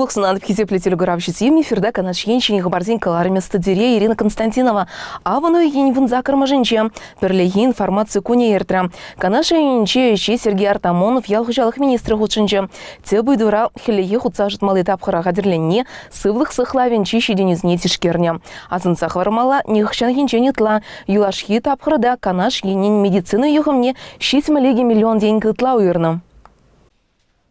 Сывлӑх сунатӑп, хисеплӗ телекуравҫӑсем. Эфирта Канаш ен ҫӗнӗ хыпарсен кӑларӑмӗ студире Ирина Константинова. Авӑн уйӑхӗн вунсаккӑрмӗшӗнче Пӗрлехи информаци кунӗ иртрӗ. Канаш районӗнчи ӗҫе Сергей Артамонов ял хуҫалӑх министрӗ хутшӑнчӗ. Тӗп ыйтура хӗллехи хутса ӑшӑтмалли тапхӑра хатӗрленни, сывлӑх сыхлавӗнчи ҫитӗнӳсене тишкернӗ. Асӑнса хӑвармалла, нихӑҫанхинчен ытла юлашки тапхӑрта Канаш енӗн медицина юхӑмне 72 миллион тенкӗ ытла уйӑрнӑ.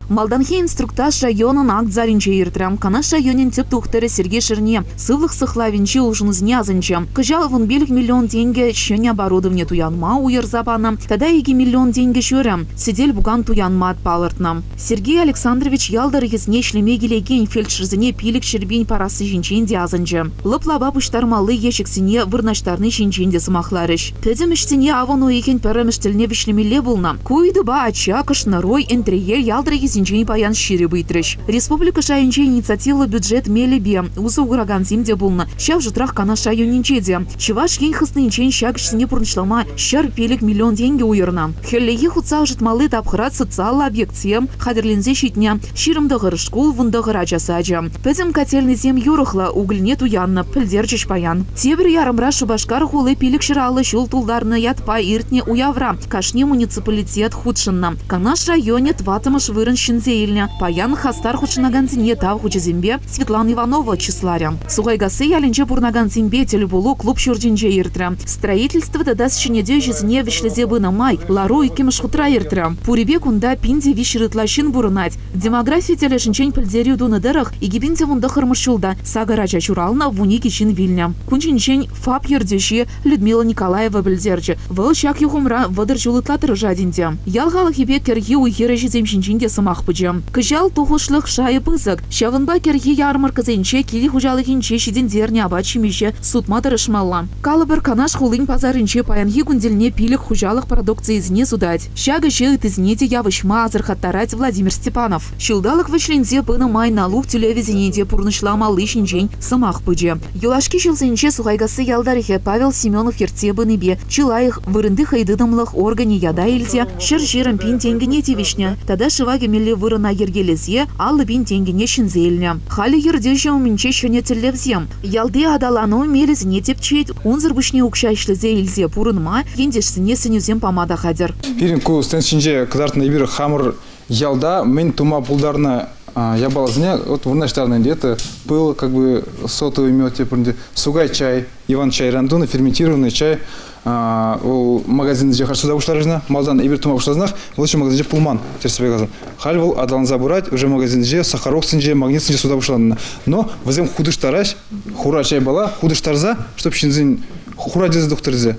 Малтанхи инструктаж районӑн акт залӗнче иртрӗ. Канаш районӗн тӗп тухтӑрӗ Сергей Шерне сывлӑх сыхлавӗнчи улшӑнусене асӑнчӗ. Кӑҫал 15 миллион тенкӗ ҫӗнӗ оборудовани туянма уйӑрса панӑ тата 2 миллион тенкӗ ҫурӗ сӗтел-пукан туянма палӑртнӑ. Сергей Александрович ял тӑрӑхӗсене ӗҫлеме килекен фельдшерсене 500 пин парасси ҫинчен те асӑнчӗ. Лӑп-лапа пуҫтармалли ещӗксене вырнаҫтарни ҫинчен те сӑмахларӗҫ. Пӗтӗм ӗҫсене авӑн уйӑхӗн пӗрремӗш тӗлне вӗҫлемелле пулнӑ. Ку ыйтупа Ачча, Кӑшнаруй, Энтриел ял тӑрӑхӗсенчен паян ҫирӗп ыйтрӗҫ. Республика шайӗнче инициативлӑ бюджет мелӗпе усӑ куракансем те пулнӑ, ҫав шутрах Канаш районӗнче те. Чӑваш Ен хыснинчен ҫак ӗҫсене пурнӑҫлама 105 миллион тенкӗ уйӑрнӑ. Хӗллехи хутса ӑшӑтмалли тапхӑра социаллӑ объектсем хатӗрленсе ҫитнӗ. 29 шкул, 19 ача сачӗ. Пӗтӗм котельнӑйсем юрӑхлӑ, угольне туяннӑ, пӗлтерчӗҫ паян. Тепӗр ярӑмра Шупашкар хули 550 ҫул тултарнӑ ятпа иртнӗ уявра кашни муниципалитет хутшӑннӑ. Канаш районӗ тӑваттӑмӗш вырӑн ҫӗнсе илнӗ. Паян хастар хутшӑнакансене тав хучӗсемпе Светлана Иванова чысларӗ. Сухайкасси ялӗнче пурӑнакансемпе тӗлпулу клуб ҫуртӗнче иртрӗ. Строительство тата ҫӗнетӳ ӗҫӗсене вӗҫлесе пынӑ май лару иккӗмӗш хутра иртрӗ. Пурӗпе кунта 1300 ытла ҫын пурӑнать. Демографи тӗлӗшӗнчен пӗлтерӳ тунӑ тӑрӑх, 2019 ҫулта сакӑр ача ҫуралнӑ, 12 ҫын вилнӗ. Кун ҫинчен ФАП ертӳҫи Людмила Николаева пӗлтерчӗ. Вӑл ҫак юхӑмра 30 ҫул ытла тӑрӑшать ӗнтӗ. Ял халӑхӗпе кӗрхи уй-хир ӗҫӗсем ҫинчен те сӑмах пычӗ. Кӑҫал тухӑҫлӑх шайӗ пысӑк. Ҫавӑнпа кӗрхи ярмӑрккӑсенче кил хуҫалӑхӗнче ҫитӗнтернӗ апат-ҫимӗҫе сутма тӑрӑшмалла. Калӑпӑр, Канаш хулин пасарӗнче паянхи кун тӗлне пилӗк хуҫалӑх продукцийӗсене сутать. Ҫак ӗҫе ыттисене те явӑҫма асӑрхаттарать Владимир Степанов. Ҫулталӑк вӗҫленсе пынӑ май налук тӳлевӗсене те пурнӑҫламалли ҫинчен сӑмах пычӗ. Юлашки ҫулсенче Сухайкасси ял тӑрӑхӗ Павел Семенов ертсе пынипе чи лайӑх вырӑнти хӑйтытӑмлӑх органӗ ята илсе 120 пин тенкӗне тивӗҫнӗ тата шыва кӗмелли вырӑна йӗркелесе 50 пин тенкӗне ҫӗнсе илнӗ. Халӗ ертӳҫӗ умӗнче ҫӗнӗ тӗллевсем. Ялти аталану мелӗсене тӗпчет, унсӑр пуҫне укҫа ӗҫлесе илсе пурӑнма, ентешсене сӗнӳсем пама та хатӗр. Пирӗн ку стенд ҫинче кӑтартнӑ эпир хамӑр ялта мӗн тума пултарнӑ япаласене вот вырнаҫтарнӑ ӗнтӗ. Это пыл, как бы сотовый мед, тепӗр сугай чай, Иван чайран тунӑ ферментированный чай. Вӑл магазинсенче хаш суда пуҫларӗҫ Малтан эпир тума пуҫласанах вӑл еще магазинче пулман, тӗрӗссипе каласан. Халь вӑл аталанса пырать, уже магазинсенче, сахароксенче, магнитсенче суда пуҫланнӑ. Но вӗсем хутӑштараҫ, хура чайпала хутӑштарса, чтоб ҫынсен хура тесе тухтӑрсе.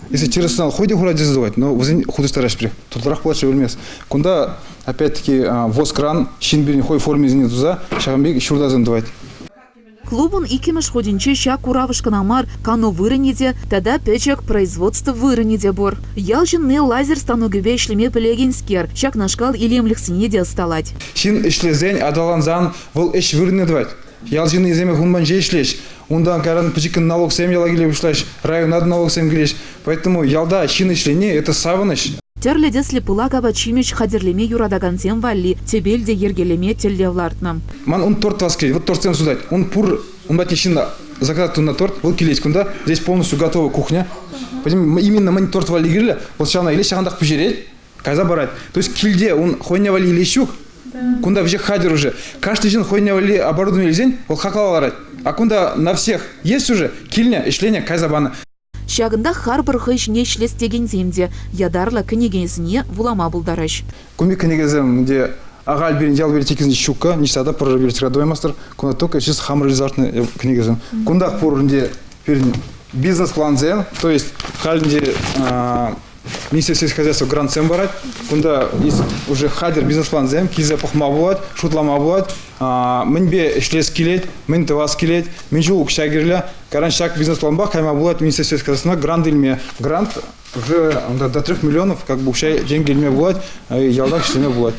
Если террасынан хӑй те хура тесе тухать, но вӗсен хутӑштараҫ пире. Тутлӑрах пулать пӗлмес. Кунта опять-таки воскран ҫын пирӗн хӑй формисене туса ҫакӑн пек ҫуртасем тӑвать. Клубӑн иккӗмӗш хутӗнче ҫак куравӑш кӑна мар, кану вырӑнӗ те тата пӗчӗк производство вырӑнӗ те пур. Ял ҫынни лазер станокӗпе ӗҫлеме пӗлекенскер, ҫакнашкал илемлӗхсене те ӑсталать. Ҫын ӗҫлесен, аталансан вӑл ӗҫ вырӑнне тӑвать. Ял ҫыннисемех унпа ӗҫлеҫ. Унтан кайран пӗчӗккӗн налогсем яла киле пуҫлаҫ, района та налогсем килеҫ. Поэтому ялта ҫын ӗҫлени – это савӑнӑҫ. Тӗрлӗ тӗслӗ пылак апат-ҫимӗҫ хатӗрлеме юратакансем валли тӗпел те йӗркелеме тӗллев лартнӑ. Ман ун торт тӑвас килет. Вот тортсем сутать. Ун пур, ун патне ҫын заказать тунӑ торт, вӑл килет кунта. Здесь полностью готова кухня. Именно мӗн торт валли кирлӗ, вӑл ҫавна илет, ҫакӑнтах пӗҫерет, кайса парать. То есть килте ун хӑйне валли илес ҫук. Кунта веҫех хатӗр уже. Каждый ҫын хӑйне валли оборудование илсен, вӑл хакла ларать. А кунта на всех есть уже, килнӗ, ӗҫленӗ, кайса панӑ. Ҫакӑнтах харпӑр хӑй ҫине ӗҫлес текенсем те ятарлӑ кӗнекесене вулама пултараҫ. Кун пек кӗнекесем те ахаль пирӗн ял библиотекисенче ҫукка, ниҫта та пӗр библиотекӑра тупаймастӑр. Кунта только чисто хамӑр лартнӑ кӗнекесем. Кунтах пур ӗнтӗ пирӗн бизнес-плансем, то есть халь ӗнтӗ Министерство сельского хозяйства грантсем парать. Кунта уже хатӗр бизнес-плансем килсе пӑхма пулать, шутлама пулать. Мӗнпе ӗҫлес килет, мӗн тӑвас килет, мӗн чул укҫа кирлӗ. Каран ҫак бизнес-планпа кайма пулать Министерство сельского хозяйства грант илме. Грант уже до 3 миллионов как бы укҫа деньги илме пулать, ялтах ӗҫлеме пулать.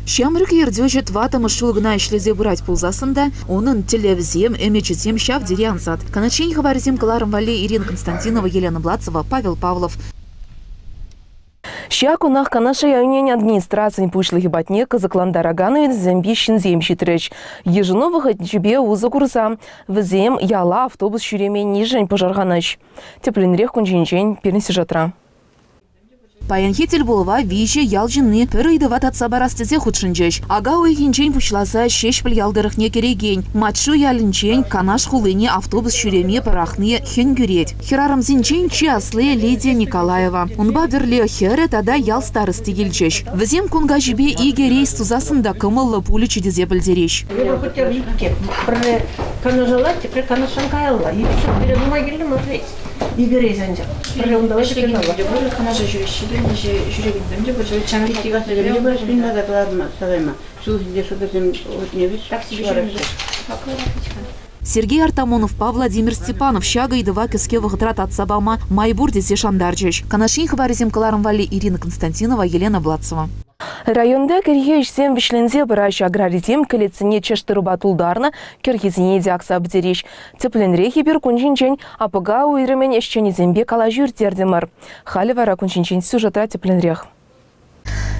Ҫамрӑк ертӳҫӗ тӑваттӑмӗш ҫул кӑна ӗҫлесе пырать пулсассӑн та унӑн тӗллевӗсем, ӗмӗчӗсем ҫав тери ансат. Канашсен хыпарӗсем кӑларӑм валли Ирина Константинова, Елена Блацева, Павел Павлов. Ҫак кунах Канаш районӗн администрацийӗн пуҫлӑхӗ патне кӑсӑклантаракан ыйтусемпе ҫынсем ҫитрӗҫ. Йышӑну вӑхӑтӗнче усӑ курса вӗсем яла автобус ҫӳременнишӗн пӑшӑрханӗҫ. Тӗплӗнрех кун ҫинчен пирӗн сюжетра. Паянхи тӗлпулӑва виҫӗ ял ҫынни пӗр ыйтӑва татса парас тесе хутшӑнчӗҫ. Ака уйӑхӗнчен пуҫласа Ҫеҫпӗл ял тӑрӑхне кӗрекен Матьшу ялӗнчен Канаш хулине автобус ҫӳреме пӑрахни хӗн кӳрет. Хӗрарӑмсенчен чи асли Лидия Николаева. Унпа пӗрле хӗрӗ тата ял старости килчӗҫ. Вӗсем кун каҫипе икӗ рейс тусассӑн та кӑмӑллӑ пулӗччӗ тесе пӗлтереҫ. Эпир хотя бы икке. Пӗрре Канашалла, тепре Канашран каялла. Икӗ ҫул пире нумай кирлӗ мар рейс. Икӗ рейс анчах. Пӗрре унталла, тепре каялла. Канаша ҫӳреҫҫӗ те, ҫӳрекенсем те пур. Ҫул ҫинче шутӑрсем Таксипе ҫӳреме. Сергей Артамоновпа Владимир Степанов ҫак ыйтӑва кӗске вӑхӑтра татса пама май пур тесе шантарчӗҫ. Канаш ен хыпарӗсем кӑларӑм валли Ирина Константинова, Елена Владцева. Районта кӗрхи ӗҫсем вӗҫленсе пыраҫҫӗ. Аграрисем кӗлетсене чӗш тырӑпа тултарнӑ, кӗрхисене те акса пӗтереҫ. Тӗплӗнрех эпир кун ҫинчен АПК уйрӑмӗн ӗҫченӗсемпе калаҫу ирттертӗмӗр. Халӗ вара кун ҫинчен сюжетра тӗплӗнрех.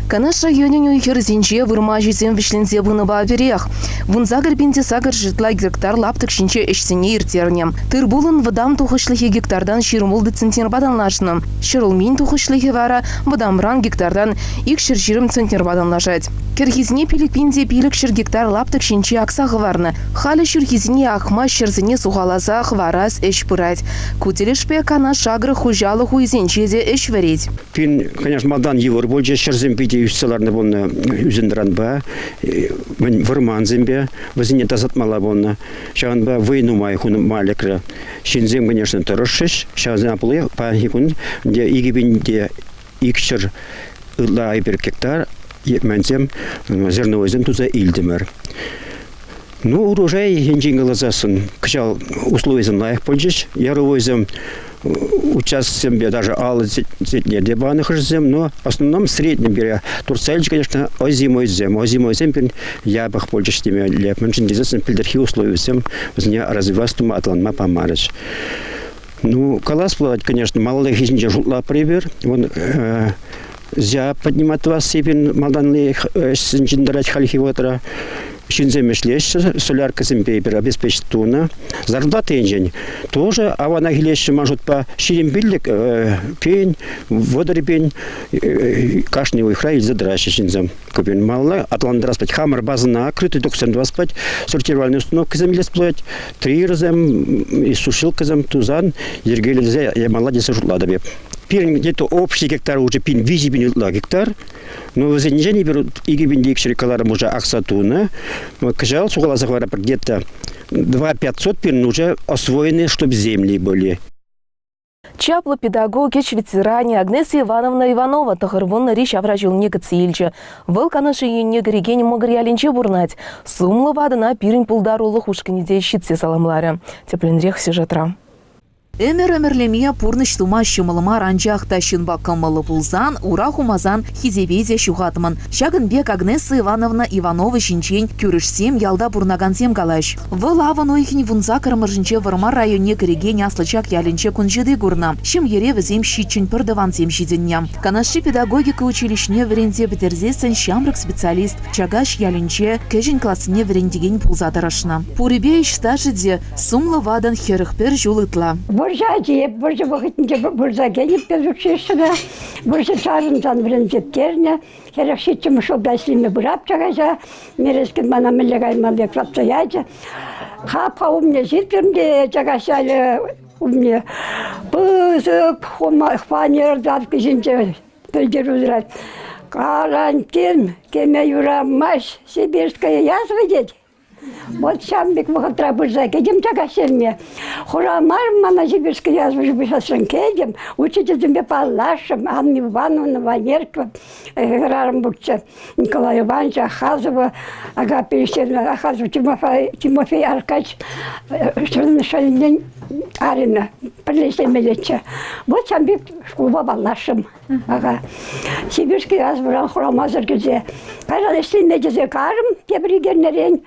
Канаш районӗн уй-хирӗсенче вырмаҫӑсем вӗҫленсе пынӑпа пӗрех. 18 пинте сакӑр ытла гектар лаптӑк ҫинче ӗҫсене ирттернӗ. Тыр-пулӑн вӑтам тухӑҫлӑхӗ гектартан 26 центнерпа танлашнӑ. Ҫӗрулмин тухӑҫлӑхӗ вара вӑтамран гектартан 220 центнерпа танлашать. Кӗрхисене 5 пин те 500 гектар лаптӑк ҫинче акса хӑварнӑ. Халӗ ҫурхисене акма ҫӗрсене сухаласа хӑварас ӗҫ пырать. Ку тӗлӗшпе Канаш агро хуҫалӑх уйӗсенче те ӗҫ вӗрет. Пирӗн, конечно, малтан йывӑр пулчӗ. Ҫӗрсем питӗ ӳссе ларнӑ пулнӑ ӳсентӑранпа, вӑрмансемпе. Вӗсене тасатмалла пулнӑ. Ҫавӑнпа вӑй нумай хунӑ лекрӗ. Ҫынсем, конечно, тӑрӑшрӗҫ. Ҫавсем пулах паянхи кун 2200 ытла эпир гектар мӗнсем зерновойсем туса илтӗмӗр. Ну, урожай енчен каласассӑн, кӑҫал условисем лайӑх пулчӗҫ. Яровойсем участоксемпе даже алӑ сетне те панӑ хӑшӗсем, но в основном среднем пире туртса илчӗ, конечно, озимойсем. Озимойсем пирӗн япӑх пулчӗҫ темелле. Мӗншӗн тесессӗн пӗлтӗрхи условисем вӗсене развиваться тума аталанма памарӗҫ. Ну, калас пулать, конечно, малалла хыҫӗнче шутлатпӑр эпир. Вон зя поднимать тӑвасси пирӗн малтанхи ӗҫсенчен тӑрать хальхи вӑхӑтра. Ҫынсем ӗҫлеҫҫӗ, соляркӑсемпе эпир обеспечить тунӑ. Зарплата енчен тоже аванах илеҫҫӗ ман шутпа. 25 пин, 30 пин кашни уйӑхра илсе тӑраҫҫӗ ҫынсем. Купин малла аталантарас пулать. Хамӑр базӑна крытый токсем тӑвас пулать, сортировальный установкӑсем илес пулать, трирсем, сушилкӑсем тусан йӗркелесе ямалла тесе шутлатӑп эп. Пирӗн где-то общий гектар уже пин, 3 пин ытла гектар. Но вӗсенчен эпир 2 200 кӑларӑм уже акса тунӑ. Кӑҫал сухаласа хӑваратпӑр где-то 2 500 пирӗн уже освоены, чтобы земли были. Чаплӑ педагог, ӗҫ ветеранӗ Агнеса Ивановна Иванова 90-ри ҫавра ҫулне кӗтсе илчӗ. Вӑл Канаш енне кӗрекен Мӑкӑр ялӗнче пурӑнать. Сумлӑ ватӑна пирӗн пултарулӑх ушкӑнӗ те ҫитсе саламларӗ. Тӗплӗнрех сюжетра. Ӗмӗр ӗмӗрлеме, пурнӑҫ тума ҫӑмӑл мар, анчах та ҫынпа кӑмӑллӑ пулсан, ура хумасан хисепе те ҫухатмӑн. Ҫакӑн пек Агнеса Ивановна Иванова ҫинчен кӳрӗшсем, ялта пурӑнакансем калаҫ. Вӑл авӑн уйӑхӗн 18-мӗшӗнче Вӑрмар районне кӗрекен Аслӑ Чак ялӗнче кун ҫути курнӑ. Ҫемьере вӗсем ҫиччӗн пӗр тӑвансем ҫитӗннӗ. Канашри педагогика училищине вӗренсе пӗтерсессӗн ҫамрӑк специалист Чакаҫ ялӗнче кӗҫӗн классене вӗрентекен пулса тӑрӑшнӑ. Пурӗпе ӗҫ стажӗ те сумлӑ ватӑн 41 ҫул ытла. Вӑрҫӑ ачи эп вӑрҫӑ вӑхӑтӗнче вырса кӗнӗ педучилищӗне. Вӑрҫӑ чарӑнсан вӗренсе пӗтернӗ. 47-мӗш ҫулта ӗҫлеме пырап чакаҫа. Мерескин мана мӗнле каймалли кӑларса ячӗ. Хапха умне ҫитрӗм те Чакаҫ ялӗ умне пысӑк фанер татки ҫинче пӗлтерӳ тӑрать. Карантин теме юрамасть, сибирская язва тет. Вот ҫавӑн пек вӑхӑтра пырса кӗтӗм Чакаҫ Хура мар мана сибирская язва пуҫасран кӗтӗм. Учительсемпе паллашрӑм. Анна Ивановна Ванеркова хӗрарӑм пурччӗ. Николай Иванович Ахазова, Агапия Алексеевна Ахазова, Тимофей, Тимофей Аркадьевич шӑллӗн арӑмӗ пӗрле ӗҫлемеллеччӗ. Вот ҫавӑн пек шкулпа паллашрӑм. Ага. Сибирский язвӑран хурамасӑр килсе. Кайран ӗҫлеме тесе карӑм тепӗр икернерен.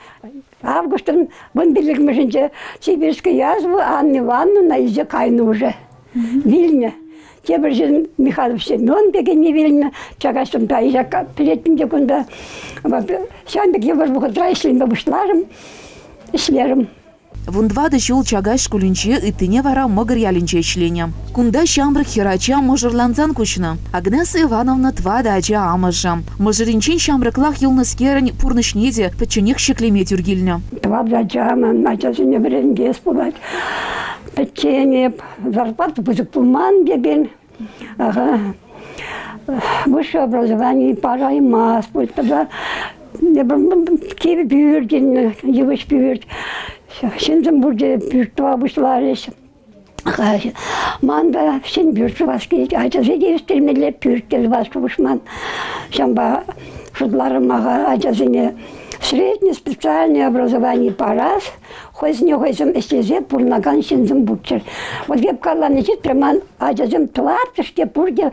Августӑн 15-мӗшӗнче Сибирский язва Анна Ивановна илсе кайнӑ уже. Вилнӗ. Тепӗр ҫын Михайлов Семен текенни вилнӗ. Чакаҫсем та пӗлеттӗм те кунта. Ҫавӑн пек йывӑр вӑхӑтра ӗҫлеме пуҫларӑм, ӗҫлерӗм. Вунтӑватӑ ҫул Чакаҫ шкулӗнче, ыттине вара Мӑкӑр ялӗнче ӗҫленӗ. Кунта ҫамрӑк хӗрача мӑшӑрлансан куҫнӑ. Агнеса Ивановна тӑватӑ ача амӑшӗ. Мӑшӑрӗнчен ҫамрӑклах юлнӑскерӗн пурнӑҫне те пӗчченех ҫӗклеме тӳр килнӗ. Тӑватӑ ача ман ачасене вӗрентес пулать. Пӗччен эп, зарплата пысӑк пулман текен. Ага. Высшее образование параймасть пуль тата кивӗ пӳрт илнӗ, йывӑҫ пӳрт. Ҫынсем пурте пӳрт тӑва пуҫларӗҫ. Ман та ҫӗн пӳрт тӑвас килет, ачасене ӳстермелле пӳрт те тӑвас шухӑш ман. Ҫавӑнпа шутларӑм ачасене среднее специальное образование парас, хӑйсене хӑйсем ӗҫлесе пурӑнакан ҫынсем пулччӑр. Вот эп каланӑ ҫитрӗ ман ачасем тӑваттӑш те пурте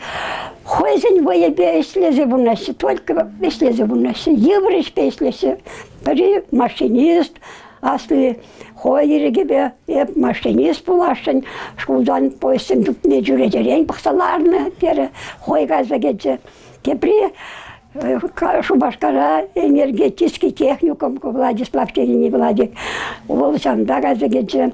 хӑйсен вӑйӗпе ӗҫлесе пурӑнаҫҫӗ, только ӗҫлесе пурӑнаҫҫӗ, йывӑр ӗҫпе ӗҫлеҫҫӗ. Пӗри машинист, асли хӑй ирӗкӗпе эп машинист пуласшӑн, шкултан поездсем чупне чӳречерен пӑхса ларнӑ терӗ, хӑй кайса кӗчӗ. Тепри Шупашкара энергетический техникум Владислав тенине Владик вӑл ҫавӑнта кайса кӗчӗ.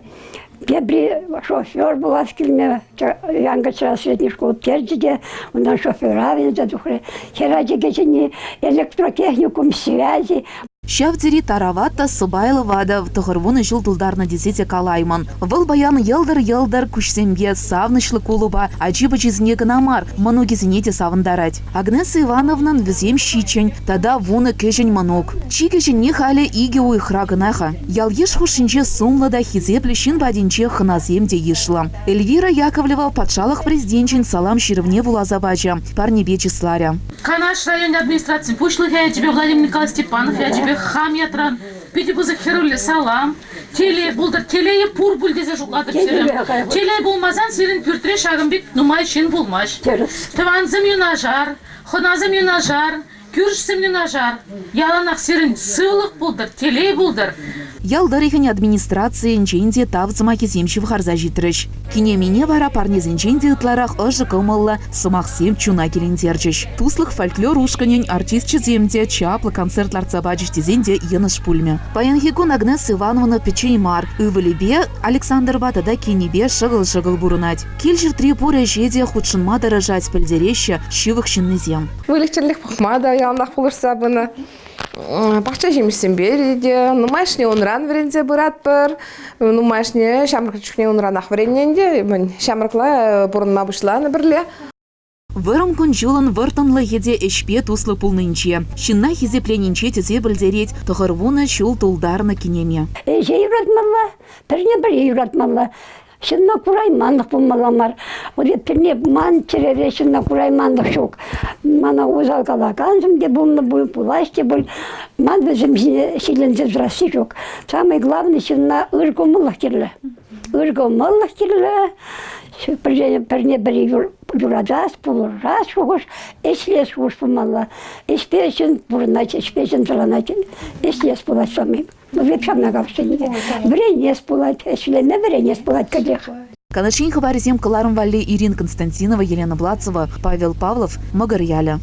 Тепри шофер пулас килнӗ Янкӑчра средний шкул пӗтерчӗ те унтан шофера вӗренсе тухрӗ. Хӗр ачи кӗҫӗнни электротехникум связи. Ҫав тери тарават та сӑпайлӑ ватӑ 90 ҫул тултарнӑ тесе те калаймӑн. Вӑл паян йӑлтӑр-йӑлтӑр куҫсемпе, савӑнӑҫлӑ кулӑпа ачи-пӑчисене кӑна мар, мӑнукӗсене те савӑнтарать. Агнеса Ивановнӑн вӗсем ҫиччӗн тата 10 кӗҫӗн мӑнук. Чи кӗҫӗнни халӗ икӗ уйӑхра кӑна-ха. Ял-йыш хушшинче сумлӑ та хисеплӗ ҫын патӗнче хӑнасем те йышлӑ. Эльвира Яковлева патшалӑх президенчӗн салам ҫырӑвне вуласа пачӗ, парнепе чысларӗ. Канаш район администрацийӗн пуҫлӑхӗ ячӗпе Владимир Николаевич Степанов ячӗпе хам ятран питӗ пысӑк хӗрӳллӗ салам. Телей пултӑр, телейӗ пур пуль тесе шутлатӑп сирӗн. Телей пулмасан сирӗн пӳртре ҫакӑн пек нумай ҫын пулмасть. Тӑвансем юнашар, хӑнасем юнашар, кӳршӗсем юнашар. Яланах сирӗн сывлӑх пултӑр, телей пултӑр. Ял тӑрӑхӗн администрацийӗнчен те тав сӑмахӗсем ҫывхарса ҫитрӗҫ. Кинемине вара парнесенчен те ытларах ӑшӑ кӑмӑллӑ сӑмахсем чуна килентерчӗҫ. Туслӑх фольклор ушкӑнӗн артисчӗсем те чаплӑ концерт лартса пачӗҫ тесен те йӑнӑш пулмӗ. Паянхи кун Агнеса Ивановна пӗччен мар, ывӑлӗпе Александрпа тата кинӗпе шӑкӑл-шӑкӑл пурӑнать. Кил-ҫуртри пур ӗҫе те хутшӑнма тӑрӑшать, пӗлтереҫҫӗ ҫывӑх ҫыннисем. Выльӑх-чӗрлӗх пӑхма та яланах пулӑшса пынӑ. Пахча ҫимӗҫсемпе те нумайӑшне унран вӗренсе пыратпӑр. Нумайӑшне ҫамрӑк чухне унранах вӗреннӗ ӗнтӗ. Ҫамрӑкла пурӑнма пуҫланӑ пӗрле. Вӑрӑм кун-ҫулӑн вӑрттӑнлӑхӗ те ӗҫпе туслӑ пулнинче, ҫынна хисепленинче тесе пӗлтерет 90 ҫул тултарнӑ кинеми. Ӗҫе юратмалла, пӗрне-пӗри юратмалла. Ҫынна курайманлӑх пулмалла мар. Вот пӗрне ман чӗрере ҫынна курайманлӑх ҫук. Мана усал калакансем те пулнӑ пуль, пулаҫ те пуль. Ман вӗсем ҫине ҫилленсе тӑрасси ҫук. Самое главное ҫынна ыр кӑмӑллӑх кирлӗ. Ыр кӑмӑллӑх кирлӗ. Пӗрне-пӗри юратас, пулӑшас шухӑш, ӗҫлес шухӑш пулмалла. Ӗҫпе ҫын пурӑнать, ӗҫпе ҫын тӑранать. Ӗҫлес пулать самим. Вӗп ҫавна калаҫҫӗ. Вӗренес пулать, ӗҫлеме вӗренес пулать кӗтех. Канаш Ен хыпарӗсем кӑларӑм валли Ирина Константинова, Елена Блацева, Павел Павлов, Мӑкӑр ялӗ.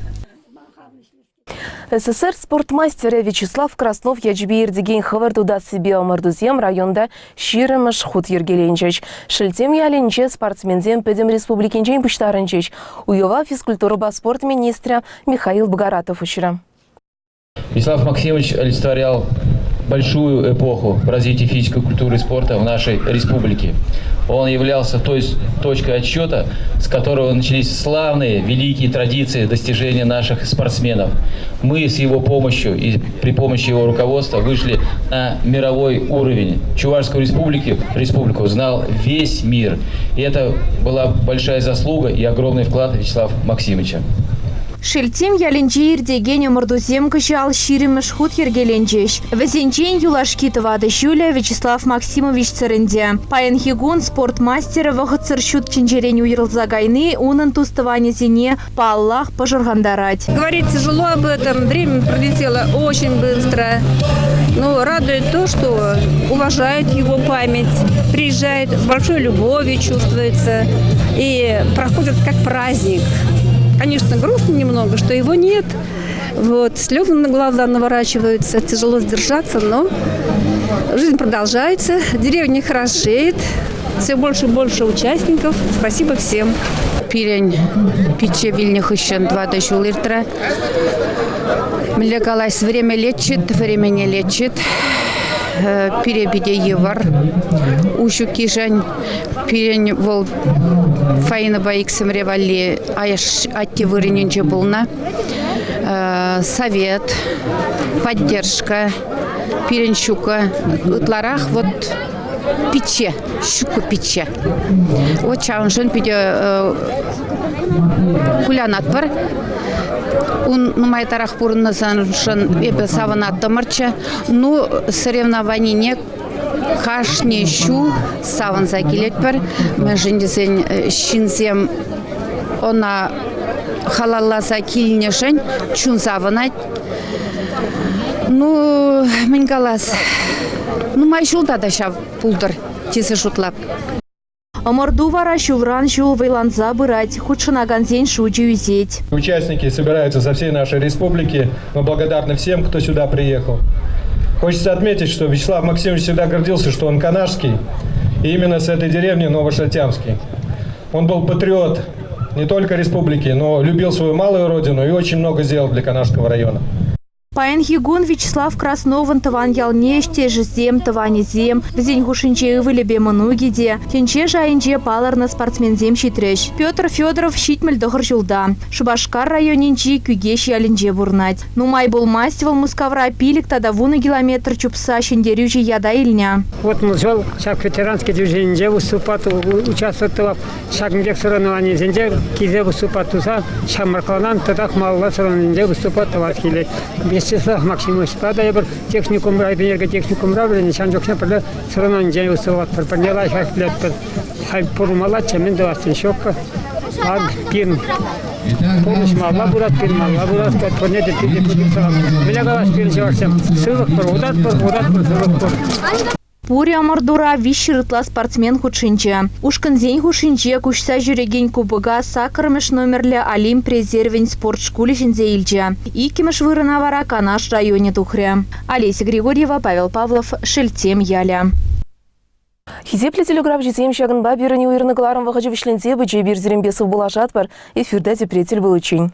СССР спорт мастерӗ Вячеслав Краснов ячӗпе иртекен хӑвӑрт утассипе ӑмӑртусем районта ҫирӗммӗш хут йӗркеленчӗҫ. Шелтем ялӗнче спортсменсем пӗтӗм республикинчен пуҫтарӑнчӗҫ. Уява физкультурӑпа спорт министрӗ Михаил Богаратов уҫрӗ. Вячеслав Максимович олицетворял большую эпоху в развитии физической культуры и спорта в нашей республике. Он являлся той точкой отсчета, с которого начались славные, великие традиции достижения наших спортсменов. Мы с его помощью и при помощи его руководства вышли на мировой уровень. Чувашскую республику, республику знал весь мир. И это была большая заслуга и огромный вклад Вячеслава Максимовича. Шелттем ялӗнче иртекен ӑмӑртусем кӑҫал ҫирӗммӗш хут йӗркеленчӗҫ. Вӗсенчен юлашки тӑватӑ ҫулӗ Вячеслав Максимовичсӑр ӗнтӗ. Паянхи кун спорт мастерӗ вӑхӑтсӑр ҫут тӗнчерен уйрӑлса кайни унӑн тус-тӑванӗсене, паллах, пӑшӑрхантарать. Говорить тяжело об этом, время пролетело очень быстро. Но радует то, что уважают его память, приезжает с большой любовью, чувствуется, и проходит как праздник. Конечно, грустно немного, что его нет. Вот, слезы на глаза наворачиваются, тяжело сдержаться, но жизнь продолжается, деревня хорошеет, все больше и больше участников. Спасибо всем. Пирӗн пичче вилнӗ хыҫҫӑн тӑватӑ ҫул иртрӗ. Мӗнле калас, время лечит, время не лечит. Пире питӗ йывӑр. Уҫуккишӗн пирӗн вӑл Фаинӑпа иксӗмӗре валли атте вырӑнӗнче пулнӑ. Совет, поддержка пирӗн ҫуккӑ. Ытларах вот пичче, ҫуккӑ пичче. Вот ҫавӑншӑн питӗ кулянатпӑр. Ун нумайтарах пурӑннӑшӑн эпӗ савӑнаттӑмӑрччӗ. Ну, соревнованине кашни ҫул савӑнса килетпӗр. Мӗншӗн тесен ҫынсем ӑна халалласа килнӗшӗн чун савӑнать. Ну, мӗн калас, нумай ҫулта та ҫав пултӑр тесе шутлап. Ӑмӑрту вара ҫулран ҫул вӑйланса пырать, хутшӑнакансен шучӗ ӳсет. Участники собираются со всей нашей республики. Мы благодарны всем, кто сюда приехал. Хочется отметить, что Вячеслав Максимович всегда гордился, что он канашский, и именно с этой деревни Новошатямский. Он был патриот не только республики, но любил свою малую родину и очень много сделал для Канашского района. Паянхи кун Вячеслав Красновӑн тӑван ялне ӗҫтешӗсем, тӑванӗсем, вӗсен хушшинче ывӑлӗпе мӑнукӗ те, тӗнче шайӗнче палӑрнӑ спортсменсем ҫитрӗҫ. Петр Федоров 79 ҫулта, Шупашкар районӗнчи Кӳкеҫ ялӗнче пурӑнать. Нумай пулмасть вӑл Мускавра пилӗк тата вунӑ километр чупса ҫӗнтерӳҫӗ ята илнӗ. Вот мӑшӑл ҫак ветеранский движенинче выступать, участвовать тӑвап. Ҫакӑн пек соревнованисенче килсе выступать туса ҫамрӑкланан татах малалла соревнованинче выступать тӑвас килет. Вячеслав Максимовичпа та эпир техникумра, энерготехникумра вӗреннӗ, ҫавӑн чухне пӗрле соревнованинче выступатпӑр, пӗрле лайӑхах пӗлетпӗр. Халь пурӑнмаллаччӗ, мӗн тӑвас тен, ҫук. Ак пирӗн пурнӑҫ малалла пырать, пирӗн малалла пырас, пурне те питӗ пысӑк салам. Мӗне калас пирӗн чӑвашсем, сывлӑх пур, утатпӑр, утатпӑр, сывлӑх пур. Пурӗ ӑмӑртура виҫҫӗр ытла спортсмен хутшӑнчӗ. Ушкӑнсен хушшинче куҫса ҫӳрекен кубока саккӑрмӗш номерлӗ Олимп резервӗн спорт шкулӗ ҫӗнсе илчӗ. Иккӗмӗш вырӑна вара Канаш районӗ тухрӗ. Олеся Григорьева, Павел Павлов, Шелттем ялӗ. Хисеплӗ телекуравҫӑсем, ҫакӑнпа пирӗн уйӑрнӑ кӑларӑм вӑхӑчӗ вӗҫленсе пычӗ. Эпир сирӗнпе сывпуллашатпӑр. Эфирта тепре тӗл пуличчен.